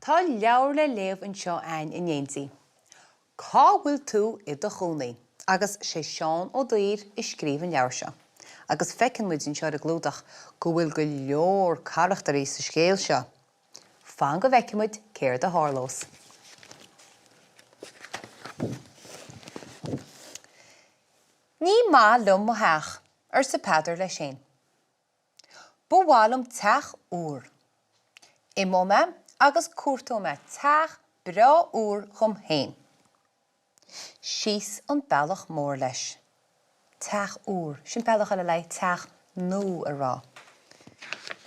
Tá leabhar le léamh anseo a'ainn in éindí. Cá bhfuil tú i do chónaí? Agus sé Seán Ó Duibhir a scríobh an leabhar seo. Agus feiceann muid anseo ar an gclúdach go bhfuil go leor carachtairí sa scéal seo. Fan go bhfeicfidh muid céard a tharlós. Ní maith liom mo theach, arsa Peadar leis féin. Ba mhaith liom teach úr. Imeoidh mé agus cuartóidh mé teach breá úr dhom féin. Síos an bealach mór leis. Teach úr, sin bealach eile le teach nua a rá.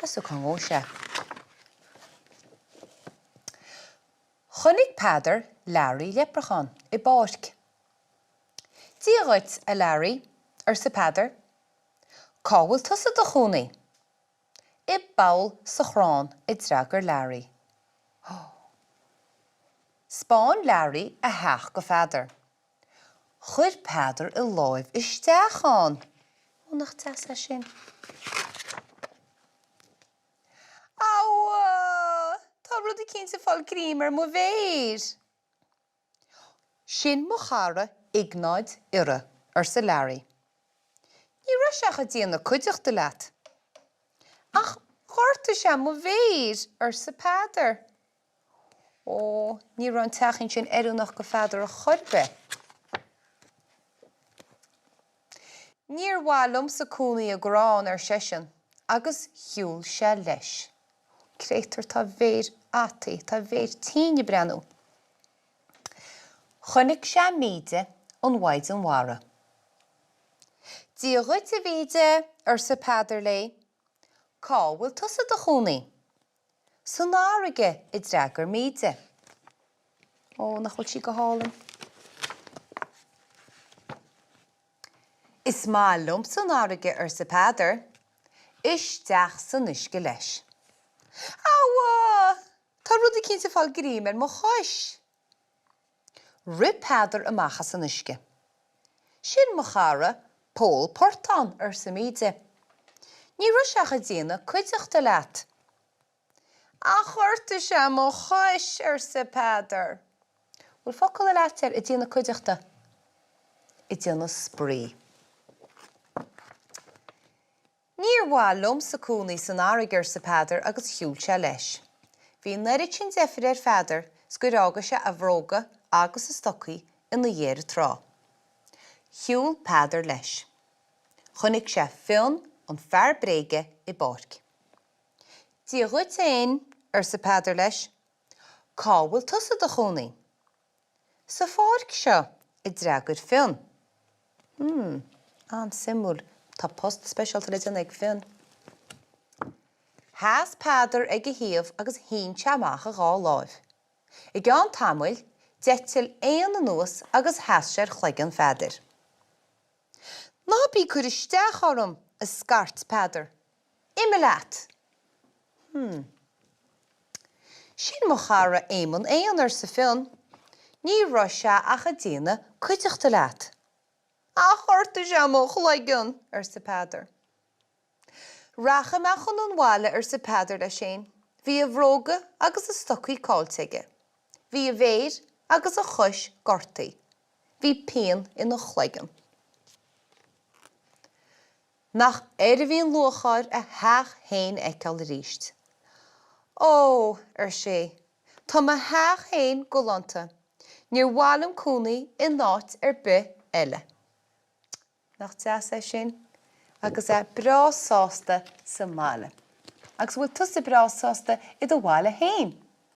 Meas tú cá ngabhfaidh sé? Chonaic Peadar Learaí Leipreachán i bpáirc. Dia dhuit, a Learaí, arsa Peadar. Cá bhfuil tusa i do chónaí? I bpoll sa chrann, a d'fhreagair Learaí. Ó! 'Spáin Learaí a theach go Pheadar. Chuir Peadar a láimh isteach ann. Ó, nach deas é sin! Abha! Tá rud eicínt ag fáil greim ar mo mhéir! Sin mo chara Iognáid Iora, arsa Learaí. Ní raibh sé ach ag déanamh cuideachta leat. Ach ghortaigh sé mo mhéir, arsa Peadar. Ó, ní raibh an teachín sin oiriúnach go Pheadar ar chor ar bith. Níor mhaith liomsa cónaí i gcrann, ar seisean, agus shiúil sé leis. Créatúr, tá a mhéir fhataí, tá a mhéir tinn ag breathnú. Chonaic sé Míde an mhaighdean mhara. Dia dhuit, a Mhíde, arsa Peadar léi. Cá bhfuil tusa i do chónaí? San fharraige, a d'fhreagair Míde. Ó, nach bhfuil sí go hálainn? Is maith liomsa an fharraige, arsa Peadar. Isteach san uisce leis. Abha! Tá rud eicínt ag fáil greim ar mo chois! Rith Peadar amach as an uisce. Sin mo chara, Pól Portán, arsa Míde. Ní raibh sé ach ag déanamh cuideachta leat. Ach ghortaigh sé mo chois, arsa Peadar. Bhfuil focal eile a'at ar ag déanamh cuideachta? Ag déanamh spraoi. Níor mhaith liomsa cónaí san fharraige, arsa Peadar agus shiúil sé leis. Bhí an oiread sin deifre ar Pheadar 's gur fhága sé a bhróga agus a stocaí ina dhiaidh ar an trá. Shiúil Peadar leis. Chonaic sé Fionn, an fear bréige, i bpáirc. Dia dhuit, a Fhinn, arsa Peadar leis. Cá bhfuil tusa i do chónaí? Sa pháirc seo, a d'fhreagair Fionn. Hmm, an-suimiúil. Tá post speisialta le déanamh ag Fionn. Sheas Peadar ag a thaobh agus shín sé amach a dhá láimh. I gceann tamaill, d'eitil éan anuas agus sheas sé ar chloigeann Pheadair. Ná bí ag cur isteach orm! a scairt Peadar. Imigh leat! Hmm. Sin mo chara Éamonn Éan, arsa Fionn. Ní raibh sé ach ag déanamh cuideachta leat. Ach ghortaigh sé mo chloigeann, arsa Peadar. Rachaidh mé chun an bhaile, arsa Peadar leis féin. Bhí a bhróga agus a stocaí caillte aige. Bhí a mhéir agus a chois gortaithe. Bhí pian ina chloigeann. Nach air a bhí an lúcháir a theach féin a fheiceáil arís. Ó, ar sé, tá mo theach féin galánta, níor mhaith liom cónaí in áit ar bith eile. Nach deas é sin? Agus é breá sásta sa mbaile. Agus an bhfuil tusa breá sásta i do bhaile féin?